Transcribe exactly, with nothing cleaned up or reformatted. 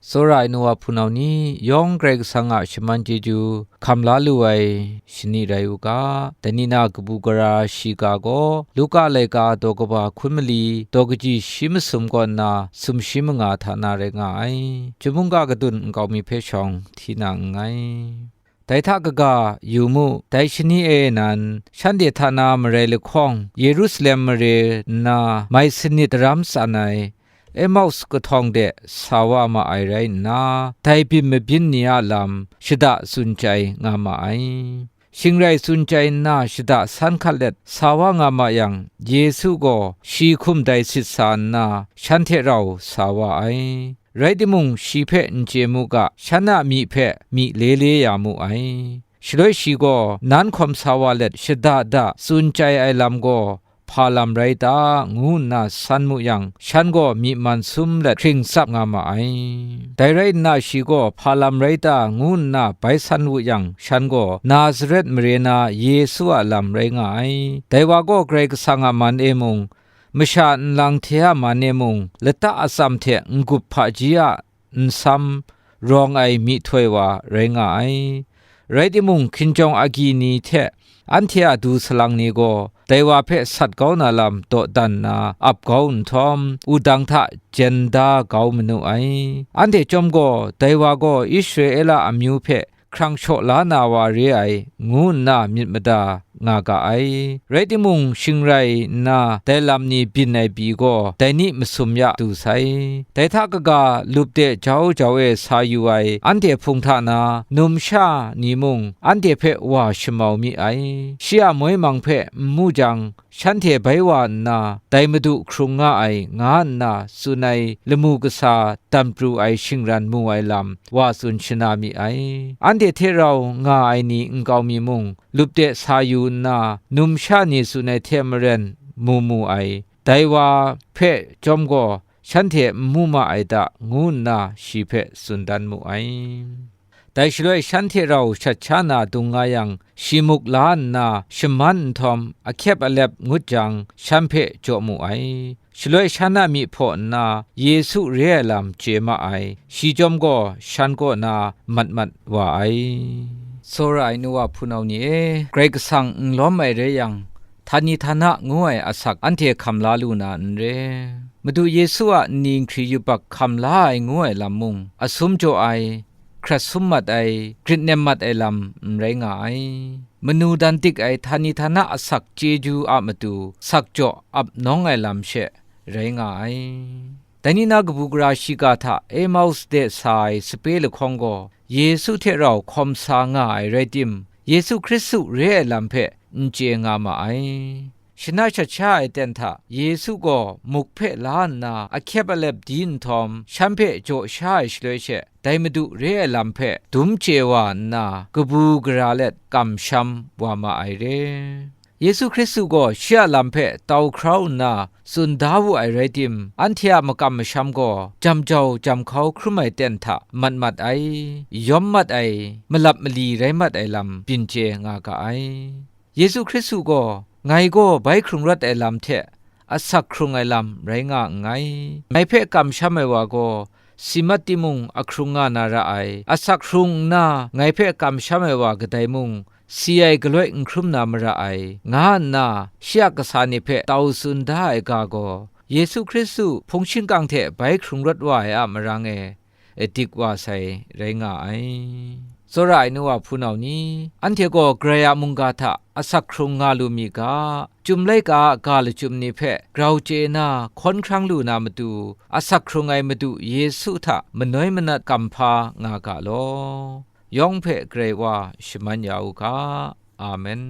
Tsawra ai nu wa hpunau ni yawng, Karai Kasang a shaman chyeju hkam la lu ai shani rai u ga. Dai ni na kabu gara shiga gaw, Luka laika daw kaba hkun mali, daw kaji shi masum kaw nna sumshi manga hta na rai nga ai. Chyum mungga kadun nkau mi hpe shawng hti na nngai. Dai hta kaga, yu mu, dai shani e nan, shanhte hta na marai lahkawng, Yerusalem mare nna mai sanit daram tsan ai, Emaus kahtawng de sa wa ma ai rai nna, dai byin mabyin ni a lam shada tsun chyai nga ma ai. Shing rai tsun chyai nna shada san hkat let sa wa nga ma yang, Yesu gaw shi hkum dai sit sa nna, shan hte rau sa wa ai. Rai timung, shi hpe n chye mu ga, shan a myi hpe myi le le ya mu ai. Shaloi shi gaw, nan hkawm sa wa let shada da tsun chyai ai lam gaw, hpa lam rai ta, ngu nna san mu yang, shan gaw myi man sum let hkring tsap nga ma ai. Dai rai nna, shi gaw hpa lam rai ta, ngu nna bai san wu yang, shan gaw Nazaret mare na Yesu a lam rai nga ai. Dai wa gaw Karai Kasang a man e mung, masha nlang hte a man e mung, lata atsam hte n-gup hpaji a nsam rawng ai myihtoi wa rai nga ai. Rai timung, hkinjawng agyi ni hte anhte a du salang ni gaw, dai wa hpe sat kau na lam dawdan nna ap kau nhtawm, wudang hta jen da kau manu ai. Anhte chyawm gaw, dai wa gaw Israela amyu hpe hkrang shaw la na wa re ai, ngu nna myit mada nga ga ai. Rai timung, shing rai nna dai lam ni byin ai pyi gaw, dai ni masum ya du sai. Dai hta kaga, lup de jau jau e sa yu ai anhte hpung hta na numsha ni mung, anhte hpe wa shamau mi ai. Shi a moi mang hpe n mu jang, shanhte bai wa nna, dai Madu hkrung nga ai, nga nna tsun ai lamu kasa dan pru ai shingran mu ai lam wa tsun shana mi ai. Anhte hte rau nga ai ni nkau mi mung, lup de sa yu nna, numsha ni tsun ai hte maren mu mu ai. Dai wa hpe chyawm gaw, shanhte n mu ma ai ta, ngu nna shi hpe tsun dan mu ai. Dai shaloi shan hte rau shat sha na dung nga yang, shi muk la nna shaman nhtawm, ahkyep alep ngut jang, shan hpe jaw mu ai. Shaloi shan a myi hpaw nna, Yesu re ai lam chye ma ai. Shi chyawm gaw shan kaw na mat mat wa ai. Tsawra ai nu wa hpunau ni e, Karai Kasang n lawm ai rai yang, htani htana ngu ai asak anhte hkam la lu na n re. Madu Yesu a nni nkri yubak hkam la ai ngu ai lam mung, asum jaw ai, hkrat sum mat ai, grit nem mat ai lam n rai nga ai. Manu dan dik ai htani htana asak chyeju a matu, sak jaw ap nawng ai lam she rai nga ai. Dai ni na kabu gara shiga hta Emaus de sa ai sape lahkawng gaw, Yesu hte rau hkawm sa nga ai rai tim, Yesu Hkristu re ai lam hpe n chye nga ma ai. Shana shat sha ai ten hta Yesu gaw muk hpe la nna ahkyep alep di nhtawm, shan hpe jaw sha ai shaloi she, dai Madu re ai lam hpe dum chye wa nna, kabu gara let kamsham wa ma ai re. Yesu Hkristu gaw shi a lam hpe tau hkrau nna tsun da wu ai rai tim, anhte a makam masham gaw jam jau jam hkau hkrum ai ten hta mat mat ai, yawm mat ai, malap mali rai mat ai lam byin chye nga ga ai. Yesu Hkristu gaw, "Ngai gaw bai hkrung rawt ai lam hte asak hkrung ai lam rai nga nngai. Ngai hpe kamsham ai wa gaw, si mat timung, ahkrung nga na ra ai. Asak hkrung nna ngai hpe kamsham ai wa kadai mung, si ai galoi n hkrum na mara ai," nga nna shi a kasa ni hpe tau tsun da ai ga gaw, Yesu Hkristu hpung shingkang hte bai hkrung rawt wa ai a marang e, e, dik wa sai rai nga ai. Tsawra ai nu wa hpunau ni, anhte gaw Karai a mungga hta asak hkrung nga lu mi ga, Chyum laika a ga lachyum ni hpe grau chye na hkawn hkrang lu na matu, asak hkrung ai Madu Yesu hta manoi manat kamhpa nga ga law. Yawng hpe Karai Wa shaman ya u ga. Amen.